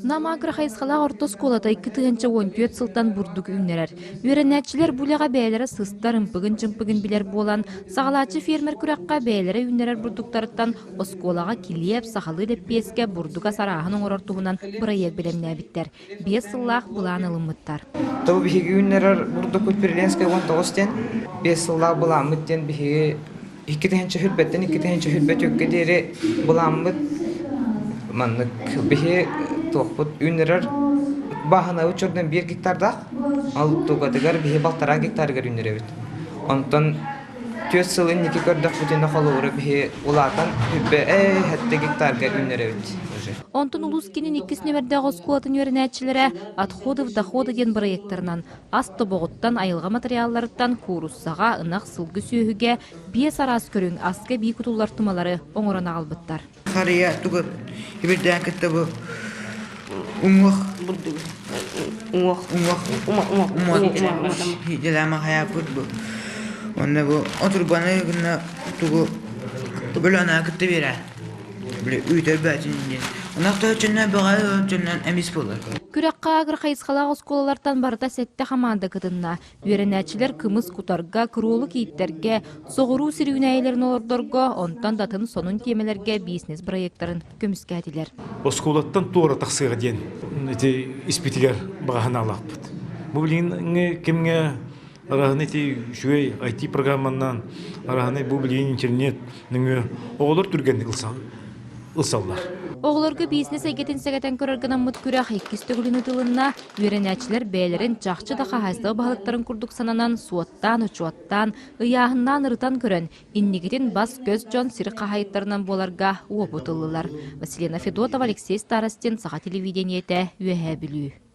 Нам агро хайысхалаах орто оскуолата 2014 сылтан бурдук үүннэрэр. Үөрэнээччилэр бу үлэҕэ бэйэлэрэ сыстар ымпыгын-чымпыгын билэр буолан, саҕалааччы фермер күрэххэ бэйэлэрэ үүннэрэр бурдуктарыттан оскуолаҕа килиэп, сахалыы лэппиэскэ, бурдук ас арааһын оҥорор туһунан бырайыак бэлэмнээбиттэр. 5 сыллаах былаан ылыммыттар. Тобу биһиги үүннэрэр бурдукпут Пирленскэй 19 диэн, 5 сыллаах былааммыт диэн биһиги 2 000 сүүрбэттэн 2 024 диэри былааммыт маннык биһи туохпут үүннэрэр бааһынабыт чордон 1 гектардаах, ол тугатыгар биһи 1,5 гектарыгар үүннэрэбит. Онтон 4 сыл инники көрдөхпүтүнэ холобура биһи улаатан 27 гектарга үүннэрэбит уже. Онтон улуус киинин иккис нүөмэрдээх оскуолатын үөрэнээччилэрэ «Отходы в доходы» диэн бырайыактарынан ас тобоҕуттан, айылҕа матырыйаалларыттан кууруссаҕа, ынах, сылгы сүөһүгэ биэс араас көрүҥ аска эбии кутуллар тумалары оҥорон аҕалбыттар. Харыйа тугу ибирдээн кытта бу уҥуох уҥуох уҥуох уҥуох дьэлээмэ хайааппыт бу уонна бу отурбаны гына тугу бөлөнөө кытта биэрэ били үүтэр бээтин диэн онох төһөччөннөн бөҕө өччөннөн эмис буолар. Күрэххэ агро хайысхалаах оскуолалартан барыта сэттэ хамаанда кытынна. Үөрэнээччилэр кымыс кутарга, куруолук ииттэргэ, соҕуруу сир үүнээйилэрин олордорго, онтон да атын сонун тиэмэлэргэ бизнес-бырайыактарын көмүскээтилэр. Оскуолаттан туора тахсыаҕа диэн ити испитигэр баҕа санаалаахпыт. Бу билигин кэмҥэ араһыны ити үчүгэй IT-программанан араһыны бу билигин интернет нөҥүө оҕолор түргэнник ылсаллар. Оҕолорго бизнес эйгэтин сэгэтэн көрөр гынаммыт күрэх иккис төгүлүн ыытылынна. Үөрэнээччилэр бэйэлэрин чахчы да хаһаайыстыба баһылыктарын курдук сананан, суоттаан-учуоттаан, ыйааһыннаан ырытан көрөн, инникитин бас-көс дьон сир хаһаайыттарынан буоларга уопут ыллылар. Василина Федотова, Алексей Старостин, Саха телевидениетэ, Үөһээ Бүлүү.